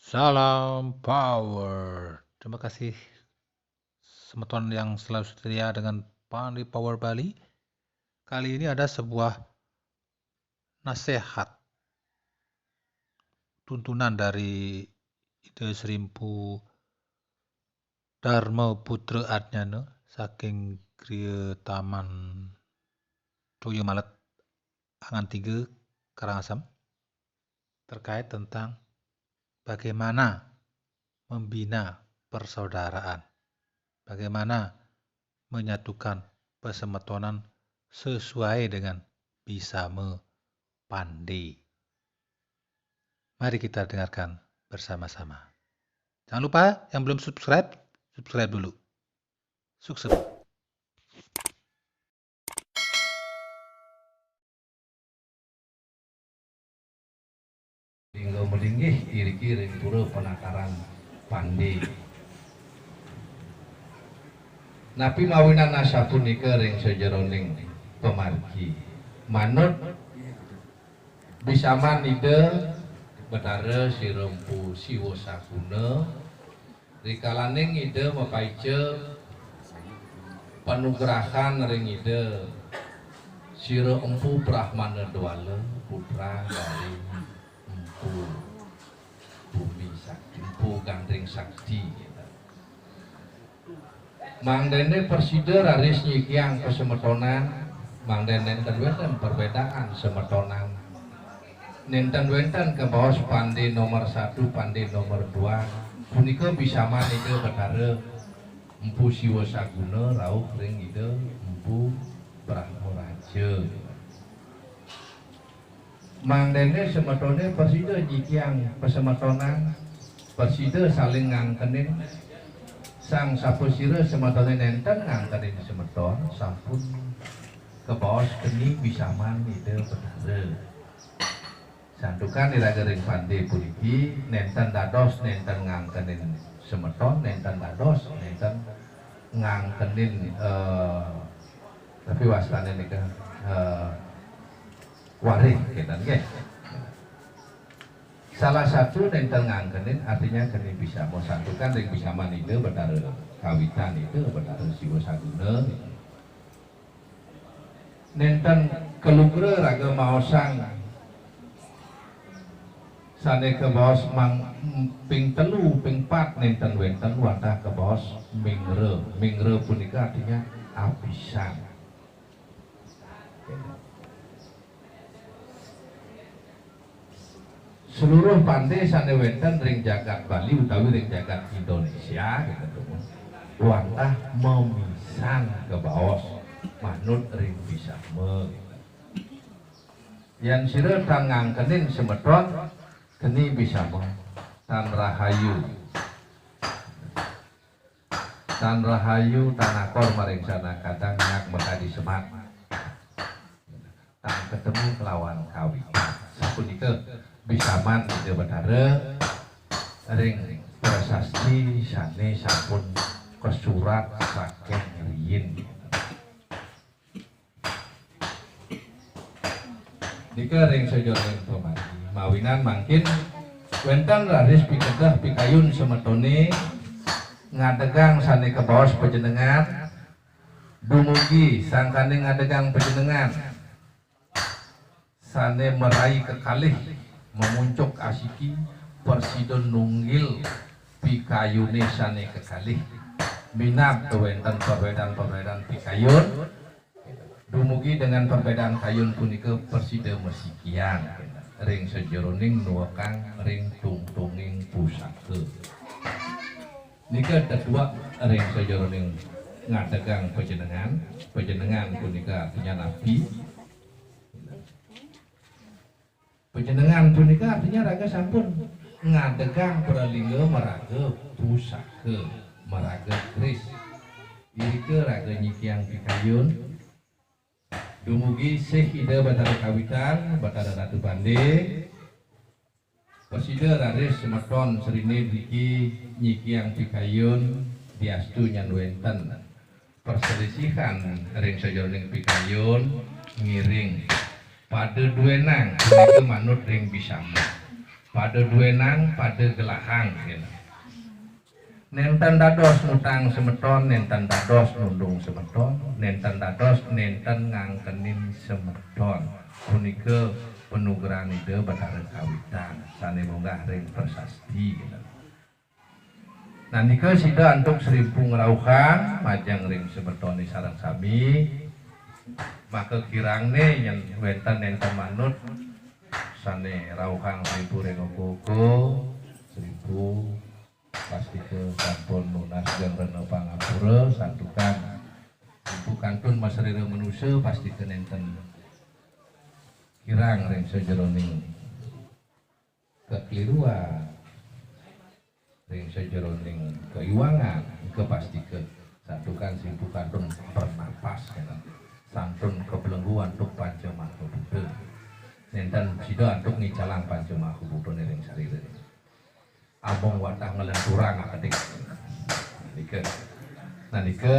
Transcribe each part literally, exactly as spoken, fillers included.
Salam power. Terima kasih semeton yang selalu setia dengan Pandi Power Bali. Kali ini ada sebuah nasihat, tuntunan dari Ida Sri Empu Dharma Putra Adnyana saking Griya Taman Toya Malet, Angan Tiga, Karangasem, terkait tentang bagaimana membina persaudaraan, bagaimana menyatukan persemetonan sesuai dengan Bisama Pande. Mari kita dengarkan bersama-sama. Jangan lupa yang belum subscribe, subscribe dulu. Sukses. Lingga malinggih iriki ring pura panakaran Pande. Napi mawinan asapunika ring sajeroning pamargi? Manut bisaman Ida Betara Sira Empu Siwa Saguna, rikalaning Ida mapaica panugrahan ring Ida Sira Empu Brahmana Dwala, putra dari Empu Bumi Sakti, Empu Gandring Sakti. Mangdene prasida raris nyikiang pasemetonan, mangdene nenten wenten perbedaan semetonan. Nenten wenten kabaos Pande nomor satu, Pande nomor dua. Punika bisaman Ida Betara Empu Siwa Saguna rauh ring Ida Empu Brahmaraja. Mangdene semetone prasida nyikiang pasemetonan, prasida saling ngangkenin. Sang sapasira semetone nenten ngangkenin semeton, sampun kabaos keni bisaman Ida Betara. Santukan iraga ring Pande puniki nenten dados nenten ngangkenin semeton, nenten dados nenten ngangkenin, eh, tapi wastane nika, eh, warih, kenten nggih. Salah satu nenten ngangkenin artinya keni bisama, santukan ring bisaman Ida Betara kawitan Ida Betara Siwa Saguna. Nenten kalugra raga maosang sane kabaos mang-, ping telu, ping pat nenten wenten wantah kabaos mingra. Mingra punika artinya abisan. Seluruh Pande sane wenten ring jagat Bali utawi ring jagat Indonesia, gitu, wantah mamisan kabaos manut ring bisama, gitu. Yan sira tan ngangkenin semeton, keni bisama, tan rahayu. Tan rahayu, tan akor maring sanak kadang nyak makadi semat. Tan ketemu kelawan kawitan. Sapunika bisaman Ida Betara ring prasasti sane sampun kasurat saking riin. Nika ring sajeroning pamargi. Mawinan mangkin wenten raris pikedeh pikayun semetone ngadegang sane kabaos pajenengan, dumugi sangkane ngadegang pajenengan sane marai kekalih mamuncuk asiki, prasida nunggil pikayune sane kekalih. Minab wenten perbedaan-perbedaan pikayun, dumugi dengan perbedaan kayun punika prasida masikian ring sajeroning nuekang ring tungtunging pusaka. Nika tetuek ring sajeroning ngadegang pajenengan. Pajenengan punika artinya napi? Panjenengan punika artinya raga sampun ngadegang pralingga maraga pusaka, maraga keris. Irika raga nyikiang pikayun. Dumugi sih Ida Batara Kawitan, Batara Ratu Pande. Prasida raris semeton srine driki nyikiang pikayun, diastu nyen wenten perselisihan ring sajeroning pikayun ngiring. Pada duenang punika manut ring bisama. Pada duénang, pada gelahang, kénten. Nénten dados ngutang semeton, nénten dados nundung semeton, nénten dados nénten ngangkenin semeton. Punika panugrahan Ida Betara Kawitan sané munggah ring prasasti, kénten. Nah, nika sida antuk Srimpu ngrauhang majeng ring semetoné sareng sami. Maka kirangné yén wénten nénten manut sané rauhang Srimpu ring oka-oka, Srimpu pastika sampun nunas geng rena pangampura, santukan Srimpu kantun masarira manusa, pastika nénten kirang ring sajeroning kakliruan, ring sajeroning kaiwangan, nika pastika santukan Srimpu kantun bernapas, kénten. Santun kabelenggu antuk Panca Maha Buta. Nénten sida antuk ngicalang Panca Maha Butané ring sarira. Amung wantah nglenturang akedik. Nika. Nah, nika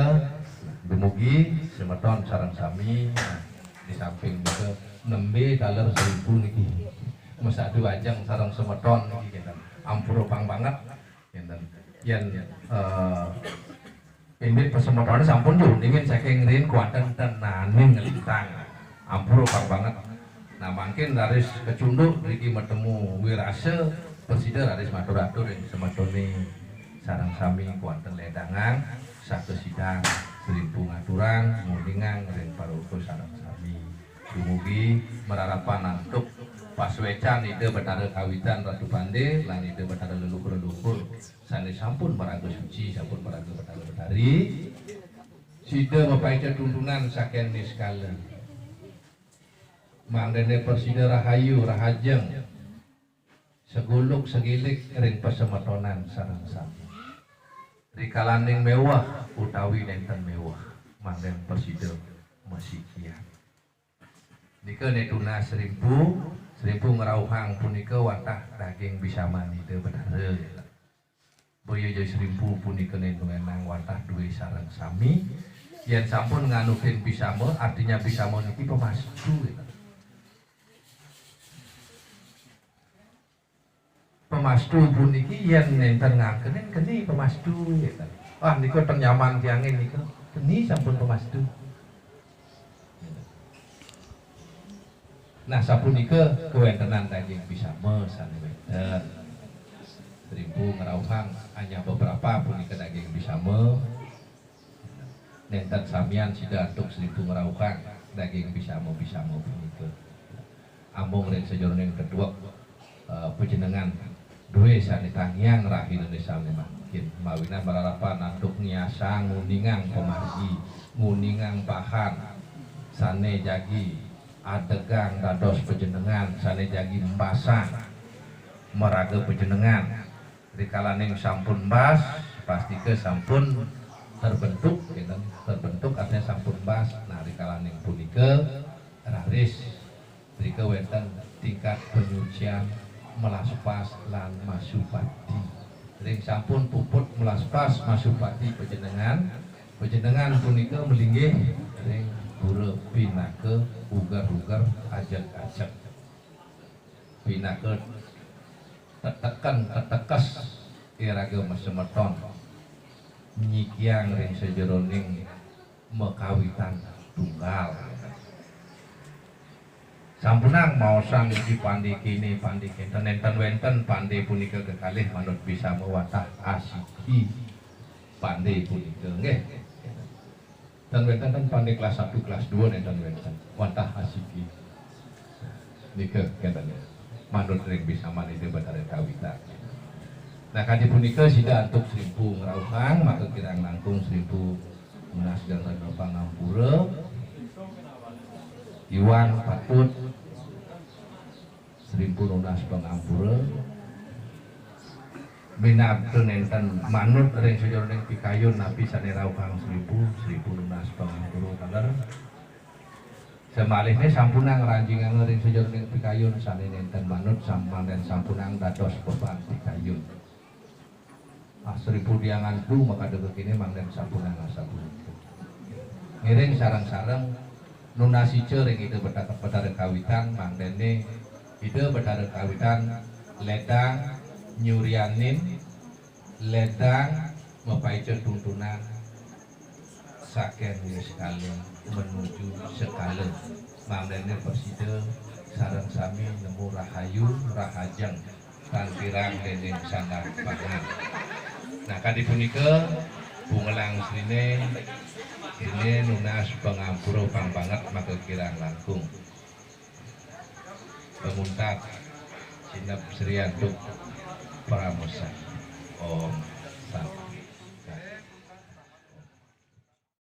dumugi semeton sareng sami, nah, di samping nika nembé taler Srimpu niki. Masadu ajeng sareng semeton niki, kénten. Ampura pang banget, kénten. Yén, eh, indik pasemetoné sampun diuningin saking riin kuanten tenaning nglintang. Ampura pang banget. Nah, mangkin raris kacunduk driki matemu wirasa, prasida raris matur-atur ring semetoné sareng sami kuanten ledangang, sakasidang Srimpu ngaturang, nguningang ring paraoka sareng sami. Dumugi mararapan antuk pasuécan Ida Betara Kawitan Ratu Pandé lan Ida Betara Leluhur-leluhur sané sampun maraga suci, sampun maraga betara betari. Sida mapaica tuntunan saking niskala. Mangdané prasida rahayu, rahajeng, seguluk segilik ring pasemetonan sareng sami. Rikalaning méweh utawi nénten méweh, mangdané prasida masikian. Nika né tunas Srimpu, Srimpu ngrauhang punika wantah daging bisaman Ida Betara. Boya ja Srimpu punika nénten wantah duwé sareng sami. Yén sampun nganutin bisama, artinya bisama niki pamastu. Pamastu puniki yén nénten ngangkenin keni pamastu, kénten. Ah, nika ten nyaman tiangé nika. Keni sampun pamastu. Nah, sapunika kawéntenan daging bisama sané wénten. Srimpu ngrauhang hanya beberapa punika daging bisama. Nénten samian sida antuk Srimpu ngrauhang daging bisama-bisama punika. Amung ring sajeroning tetuek, eh, pajenengan duwé sané tangiang rahinané sané mangkin. Mawinan mararapan antuk ngiasang nguningang pamargi, nguningang bahan sané jagi adegang dados pajenengan, sané jagi embasang maraga pajenengan. Rikalaning sampun embas, pastika sampun terbentuk, kénten, terbentuk artinya sampun embas. Nah, rikalaning punika raris, rika wénten tingkat panyucian melaspas lan masupati. Ring sampun puput melaspas masupati pajenengan, pajenengan punika malinggih ring pura pinaka uger-uger ajeg-ajeg. Pinaka teteken tetekes iraga masemeton nyikiang ring sajeroning makawitan tunggal. Sampunang maosang iki pandé kéné, pandé kénten, nénten wénten pandé punika kekalih manut bisama wantah asiki pandé punika, nggih. Ten wénten ten pandé kelas satu, kelas dua nénten wénten. Wantah asiki. Nika kénten ya. Manut ring bisaman Ida Betara Kawitan. Nah, kadi punika sida antuk Srimpu ngrauhang, maka kirang langkung Srimpu nunas geng rena pangampura. Iwang patut Srimpu nunas pangampura. Minab nénten manut ring sajeroning pikayun napi sané rauhang Srimpu, Srimpu nunas pangampura taler. Samalihné sampunang ranjingang ring sajeroning pikayun sané nénten manut, sampunang dados beban pikayun. Ah, Srimpu Diangan tu makada kéné mangdané sampunang asapunika. Ngiring sareng-sareng nunas ica ring Ida Betara, Betara Kawitan, mangdané Ida Betara Kawitan Ledang nyurianin, ledang mapaica tuntunan, saking wiskala menuju sekala. Mangdene prasida sareng sami nemu rahayu, rahajeng, tan kirang dening sandang pangan. Nah, kadi punika bungelang srine, srine nunas pangampura pang banget maka kirang langkung. Pamuntat, sineb Sri Antuk Pramosan. Om Santi.